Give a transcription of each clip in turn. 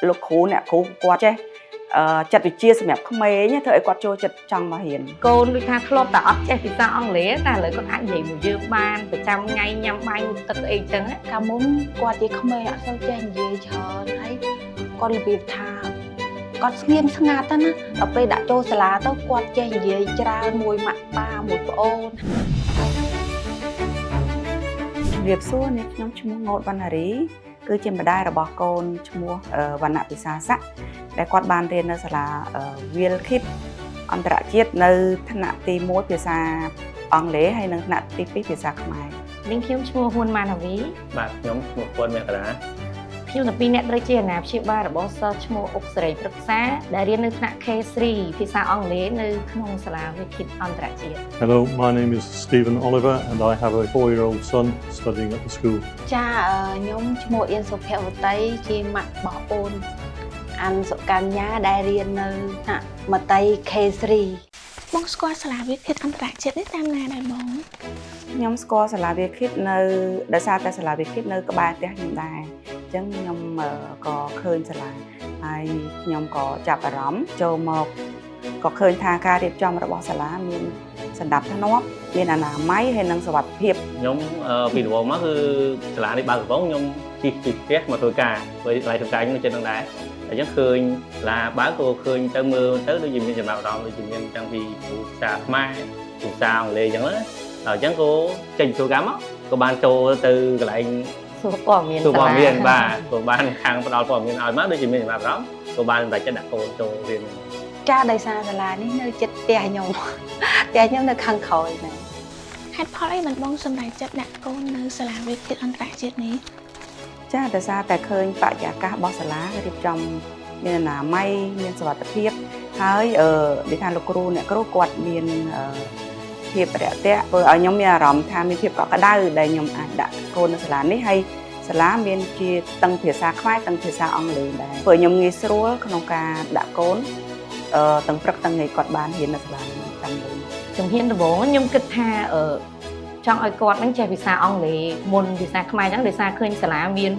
លោកគ្រូអ្នកគ្រូគាត់ចេះអឺចិត្តវិទ្យាសម្រាប់ក្មេងធ្វើឲ្យគាត់ចូលចិត្តចង់មករៀន កូនដូចថាធ្លាប់តែអត់ចេះភាសាអង់គ្លេសតែឥឡូវគាត់អាចនិយាយមួយយើងបានប្រចាំថ្ងៃញ៉ាំបាយងូតទឹកអីចឹងណា កាលមុនគាត់ជាក្មេងអត់សូវចេះនិយាយច្រើនហើយគាត់របៀបថាគាត់ស្ងៀមស្ងាត់ទៅណាដល់ពេលដាក់ចូលសាលាទៅគាត់ចេះនិយាយច្រើនមួយម៉ាក់ប៉ាមួយប្អូន ជំរាបសួរនេះខ្ញុំឈ្មោះង៉ូតវណ្ណារីគឺជាម្ដាយរបស់កូនឈ្មោះអឺវណ្ណៈពិសាស័កដែលគាត់បានរៀននៅសាលា Will Kid អន្តរជាតិនៅថ្នាក់ទី1ភាសាអង់គ្លេសហើយនិងថ្នាក់ទី2ភាសាខ្មែរ នាងខ្ញុំឈ្មោះហ៊ួនម៉ាណាវី បាទខ្ញុំឈ្មោះពនមករា ខ្ញុំទាំងពីរអ្នកត្រូវជាអាណាព្យាបាលរបស់សិស្សឈ្មោះអុកសេរីព្រឹក្សាដែលរៀននៅថ្នាក់ K3 ភាសាអង់គ្លេសនៅក្នុងសាលាវិគិតអន្តរជាតិ Hello, my name is Stephen Oliver and I have a 4-year-old son studying at the school. ចាអឺខ្ញុំឈ្មោះអៀនសុភវតីជាម៉ាក់របស់អូនអាន់សុកញ្ញាដែលរៀននៅថ្នាក់មត្តេយ្យ K3 បងស្គាល់សាលាវិទ្យាអន្តរជាតិនេះតាមណាដែរបង ខ្ញុំស្គាល់សាលាវាគិតនៅដោយសារតែសាលាវាគិតនៅក្បែរផ្ទះខ្ញុំដែរអញ្ចឹងខ្ញុំអឺក៏ឃើញសាលាហើយខ្ញុំក៏ចាប់អារម្មណ៍ចូលមកក៏ឃើញថាការរៀបចំរបស់សាលាមានសណ្ដាប់ធ្នាប់មានអនាម័យហើយនិងសុវត្ថិភាព ខ្ញុំអឺពីដំបូងមកគឺសាលានេះបើកដំបូងខ្ញុំជិះពីផ្ទះមកធ្វើការព្រោះកន្លែងធ្វើការខ្ញុំនៅជិតនឹងដែរអញ្ចឹងឃើញសាលាបើកក៏ឃើញទៅមើលទៅដូចជាមានចំណាប់អារម្មណ៍ដូចជាមានតាំងពីភាសាខ្មែរភាសាអង់គ្លេសអញ្ចឹងណាដល់អញ្ចឹងក៏ចេញធ្វើការមកក៏បានចូលទៅកន្លែង សួរព័ត៌មាន សួរព័ត៌មានបាទក៏បានខាងផ្ដល់ព័ត៌មានឲ្យមកដូចជាមានចំណាប់អារម្មណ៍ក៏បានសម្រេចចិត្តដាក់កូនចូលរៀន ចាដោយសារសាលានេះនៅជិតផ្ទះខ្ញុំ ផ្ទះខ្ញុំនៅខាងក្រោយហ្នឹង ហេតុផលអីបានបងសម្រេចចិត្តដាក់កូននៅសាលាវិទ្យាអន្តរជាតិនេះ ចាដោយសារតែឃើញបរិយាកាសរបស់សាលារៀបចំមានអនាម័យមានសុវត្ថិភាពហើយអឺដូចថាលោកគ្រូអ្នកគ្រូគាត់មានអឺភាពរាក់ទាក់ធ្វើឲ្យខ្ញុំមានអារម្មណ៍ថាមានភាពកក់ក្ដៅដែលខ្ញុំអាចដាក់កូននៅសាលានេះហើយសាលាមានជាទាំងភាសាខ្មែរទាំងភាសាអង់គ្លេសដែរធ្វើឲ្យខ្ញុំងាយស្រួលក្នុងការដាក់កូនអឺទាំងព្រឹកទាំងថ្ងៃគាត់បានរៀននៅសាលានេះតាមលុយ ជំហានដំបូងខ្ញុំគិតថាអឺចង់ឲ្យគាត់នឹងចេះភាសាអង់គ្លេសមុនភាសាខ្មែរអញ្ចឹងដោយសារឃើញសាលាមាន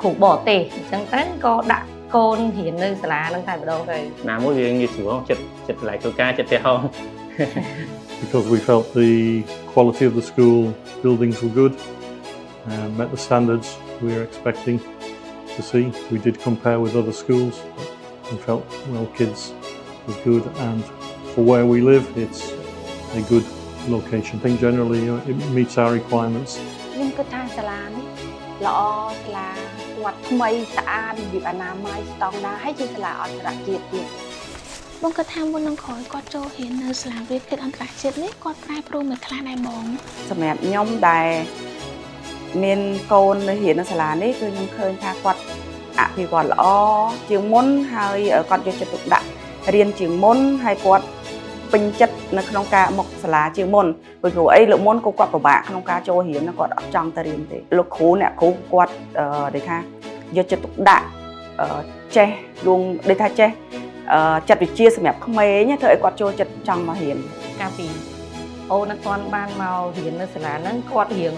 គ្រូបរទេសអញ្ចឹងទៅក៏ដាក់កូនរៀននៅសាលាហ្នឹងតែម្ដងទៅ ណាមួយវាងាយស្រួលចិត្តចិត្តកន្លែងធ្វើការចិត្តផ្ទះហង Because we felt the quality of the school buildings were good, met the standards we were expecting to see. We did compare with other schools, but we felt Well Kids was good, and for where we live, it's a good location. I think generally it meets our requirements. ខ្ញុំគិតថាសាលានេះល្អសាលាគាត់ថ្មីស្អាតរបៀបអនាម័យស្តង់ដារហើយជាសាលាអន្តរជាតិទៀត បងគិតថាមុននឹងក្រោយគាត់ចូលរៀននៅសាលាវិទ្យាអន្តរជាតិនេះគាត់ប្រែប្រួលមិនខ្លះដែរបង សម្រាប់ខ្ញុំដែលមានកូននៅរៀននៅសាលានេះគឺខ្ញុំឃើញថាគាត់អភិវឌ្ឍល្អជាងមុនហើយគាត់យកចិត្តទុកដាក់រៀនជាងមុនហើយគាត់ពេញចិត្តនៅក្នុងការមកសាលាជាងមុនព្រោះអីលើកមុនក៏គាត់ពិបាកក្នុងការចូលរៀនគាត់អត់ចង់ទៅរៀនទេលោកគ្រូអ្នកគ្រូគាត់អឺដូចថាយកចិត្តទុកដាក់អឺចេះលួងដូចថាចេះអឺចិត្តវិទ្យាសម្រាប់ក្មេងធ្វើឲ្យគាត់ចូលចិត្តចង់មករៀន កាលពីអូនអត់ទាន់បានមករៀននៅសាលាហ្នឹងគាត់រៀង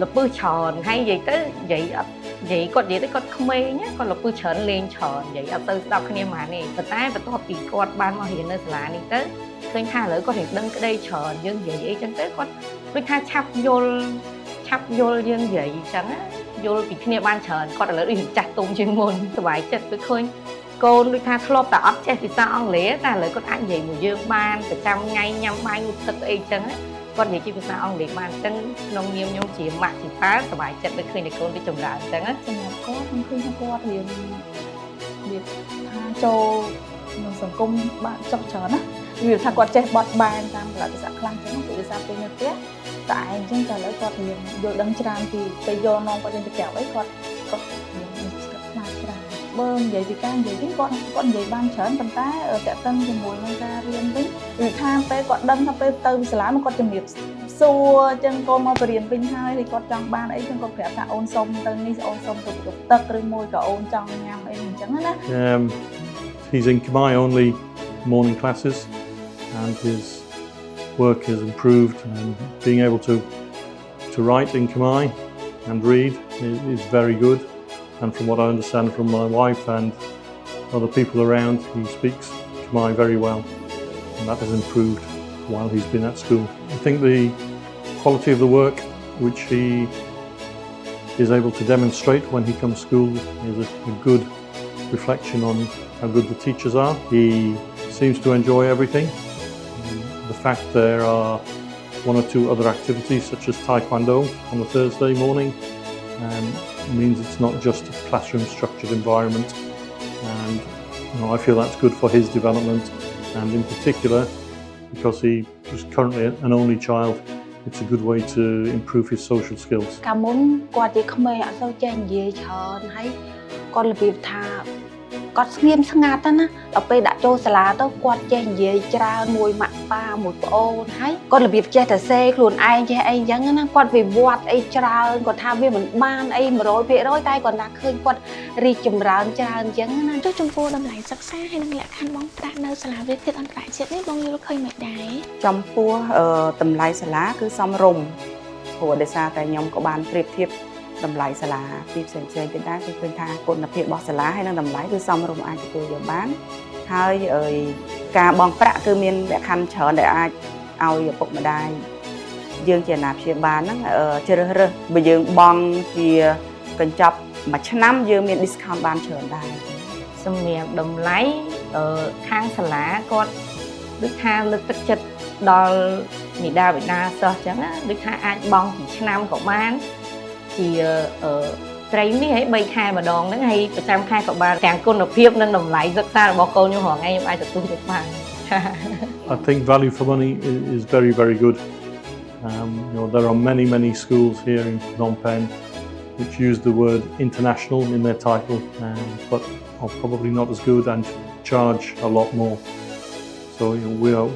លពឹសច្រើនហើយនិយាយទៅនិយាយអត់និយាយគាត់និយាយទៅគាត់ក្មេងណាគាត់លពឹសច្រើនលេងច្រើននិយាយអត់ទៅស្ដាប់គ្នាហ្មងទេប៉ុន្តែបន្ទាប់ពីគាត់បានមករៀននៅសាលានេះទៅឃើញថាឥឡូវគាត់រៀងដឹងក្តីច្រើនយើងនិយាយអីចឹងទៅគាត់ដូចថាឆាប់យល់ឆាប់យល់យើងនិយាយអញ្ចឹងណាយល់ពីគ្នាបានច្រើនគាត់ឥឡូវដូចរៀងចាស់ទុំជាងមុនសប្បាយចិត្តគឺឃើញ កូនដូចថាធ្លាប់តែអត់ចេះភាសាអង់គ្លេសតែឥឡូវគាត់អាចនិយាយមួយយើងបានប្រចាំថ្ងៃញ៉ាំបាយងូតទឹកអីចឹងណាគាត់និយាយជាភាសាអង់គ្លេសបានអញ្ចឹងក្នុងនាមខ្ញុំជាម៉ាក់ជាប៉ាសប្បាយចិត្តដូចឃើញតែកូនវាចម្រើនអញ្ចឹងណា សម្រាប់គាត់ខ្ញុំឃើញថាគាត់រៀនរបៀបថាចូលក្នុងសង្គមបានចុះច្រើនណារបៀបថាគាត់ចេះបត់បែនតាមកលៈទេសៈខ្លះអញ្ចឹងពីដោយសារពេលនៅផ្ទះតែឯងអញ្ចឹងតែឥឡូវគាត់រៀនយល់ដឹងច្រើនពីពេលយកនាំគាត់ចេញទៅក្រៅអីគាត់គាត់រៀនស្មាតច្រើនបើនិយាយពីការនិយាយវិញគាត់គាត់និយាយបានច្រើនប៉ុន្តែតាក់ទងជាមួយនឹងការរៀនវិញគឺថាពេលគាត់ដឹងថាពេលទៅសាលាមកគាត់ជំរាបសួរអញ្ចឹងកូនមកបរៀនវិញហើយឬគាត់ចង់បានអីចឹងគាត់ប្រាប់ថាអូនសុំទៅនេះអូនសុំទៅបន្ទប់ទឹកឬមួយក៏អូនចង់ញ៉ាំអីអញ្ចឹងណា He's in Khmer only morning classes and his work has improved, and being able to write in Khmer and read is very good. And from what I understand from my wife and other people around. He speaks Khmer very well, and that has improved while he's been at school. I think the quality of the work which he is able to demonstrate when he comes to school is a good reflection on how good the teachers are. He seems to enjoy everything. The fact there are one or two other activities such as Taekwondo on a Thursday morning means it's not just a classroom structured environment, and I feel that's good for his development, and in particular because he is currently an only child, it's a good way to improve his social skills. កាលមុនគាត់ជាក្មេងអត់សូវចេះនិយាយច្រើនហើយគាត់របៀបថាគាត់ស្ងៀមស្ងាត់ទៅណាដល់ពេលដាក់ចូលសាលាទៅគាត់ចេះនិយាយច្រើនមួយម៉ាក់ប៉ាមួយប្អូនហើយគាត់របៀបចេះតែសេខ្លួនឯងចេះអីអញ្ចឹងណាគាត់វិវត្តអីច្រើនគាត់ថាវាមិនបានអី100%តែគាត់ថាឃើញគាត់រីកចម្រើនច្រើនអញ្ចឹងណា ចុះចំពោះតម្លៃសិក្សាហើយនិងលក្ខខណ្ឌបង់ប្រាក់នៅសាលាវាលគិតអន្តរជាតិនេះបងយល់ឃើញមិនដែរ ចំពោះអឺតម្លៃសាលាគឺសមរម្យព្រោះដោយសារតែខ្ញុំក៏បានប្រៀបធៀបតម្លៃសាលាពីផ្សេងផ្សេងៗទៀតដែរគឺឃើញថាគុណភាពរបស់សាលាហើយនិងតម្លៃគឺសមរម្យអាចទទួលយកបានហើយអើយការបង់ប្រាក់គឺមានលក្ខខណ្ឌច្រើនដែលអាចឲ្យឪពុកម្ដាយយើងជាអាណាព្យាបាលហ្នឹងអឺជ្រើសរើសបើយើងបង់ជាកញ្ចប់មួយឆ្នាំយើងមាន discount បានច្រើនដែរ សម្រាប់តម្លៃអឺខាងសាលាគាត់ដូចថាលើកទឹកចិត្តដល់មាតាបិតាសិស្សអញ្ចឹងណាដូចថាអាចបង់ជាឆ្នាំក៏បានជាអឺត្រីមាសឲ្យ3ខែម្ដងហ្នឹងហើយប្រចាំខែក៏បានទាំងគុណភាពនិងតម្លៃសិក្សារបស់កូនខ្ញុំរាល់ថ្ងៃខ្ញុំអាចទទួលយកបាន I think value for money is very, very good. There are many, many schools here in Phnom Penh which use the word international in their title, but are probably not as good and charge a lot more. So we are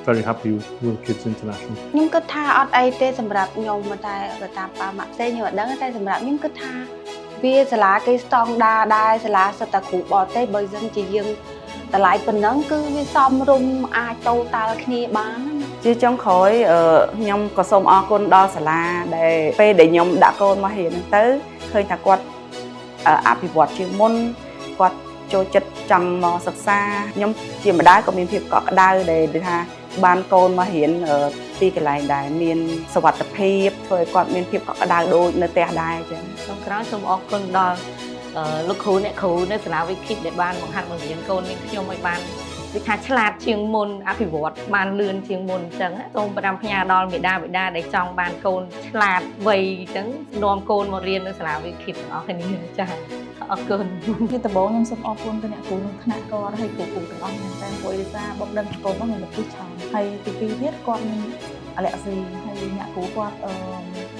very happy with World Kids International. ខ្ញុំគិតថាអត់អីទេសម្រាប់ខ្ញុំតែបើតាមប៉ាម៉ាក់ផ្សេងខ្ញុំអត់ដឹងទេតែសម្រាប់ខ្ញុំគិតថាវាសាលាគេស្តង់ដារដែរសាលាសុទ្ធតែគ្រូបរទេសបើមិនជាយើងតម្លៃប៉ុណ្ណឹងគឺវាសមរម្យអាចតតាល់គ្នាបានណា ជាចុងក្រោយអឺខ្ញុំក៏សូមអរគុណដល់សាលាដែលពេលដែលខ្ញុំដាក់កូនមករៀនហ្នឹងទៅឃើញថាគាត់អឺអភិវឌ្ឍជាងមុនគាត់ចូលចិត្តចង់មកសិក្សាខ្ញុំជាម្ដាយក៏មានភាពកក់ក្ដៅដែលថាបានកូនមករៀនអឺទីកន្លែងដែលមានសុវត្ថិភាពធ្វើឲ្យគាត់មានភាពកក់ក្ដៅដូចនៅផ្ទះដែរអញ្ចឹង ចុងក្រោយសូមអរគុណដល់អឺលោកគ្រូអ្នកគ្រូនៅសាលាវិគិតដែលបានបង្ហាត់បង្រៀនកូននាងខ្ញុំឲ្យបានដូចថាឆ្លាតជាងមុនអភិវឌ្ឍបានលឿនជាងមុនអញ្ចឹងណាសូមផ្ដាំផ្ញើដល់មាតាបិតាដែលចង់បានកូនឆ្លាតវៃអញ្ចឹងនាំកូនមករៀននៅសាលាវិគិតទាំងអស់គ្នាចា៎អរគុណ ជាដំបូងខ្ញុំសូមអរគុណទៅអ្នកគ្រូក្នុងថ្នាក់គាត់ហើយគ្រូគ្រូទាំងអស់មែនតើព្រោះដោយសារបងដឹងកូនបងមានលទ្ធិច្រើនហើយទីពីរទៀតគាត់មានអាឡែស៊ីហើយអ្នកគ្រូគាត់អឺ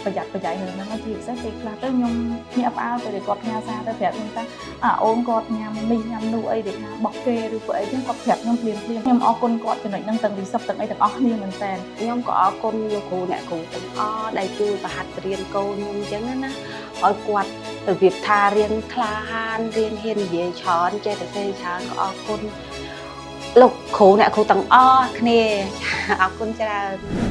ប្រយ័ត្នប្រយែងរឿងហ្នឹងជាពិសេសពេលខ្លះទៅខ្ញុំភ្ញាក់ផ្អើលពេលដែលគាត់ផ្ញើសារទៅប្រាប់ខ្ញុំថាអាអូនគាត់ញ៉ាំនេះញ៉ាំនោះអីដែលថាបោះគេឬក៏អីចឹងគាត់ប្រាប់ខ្ញុំភ្លាមភ្លាមខ្ញុំអរគុណគាត់ចំណុចហ្នឹងទាំងពិសិដ្ឋទាំងអីទាំងអស់គ្នាមែនតើ ខ្ញុំក៏អរគុណលោកគ្រូអ្នកគ្រូទាំងអស់ដែលជួយបង្ហាត់រៀនកូនខ្ញុំអញ្ចឹងណាឲ្យគាត់របៀបថារៀនក្លាហានរៀនហ៊ាននិយាយច្រើនចេះតែសេច្រើនក៏អរគុណលោកគ្រូអ្នកគ្រូទាំងអស់គ្នាអរគុណច្រើន។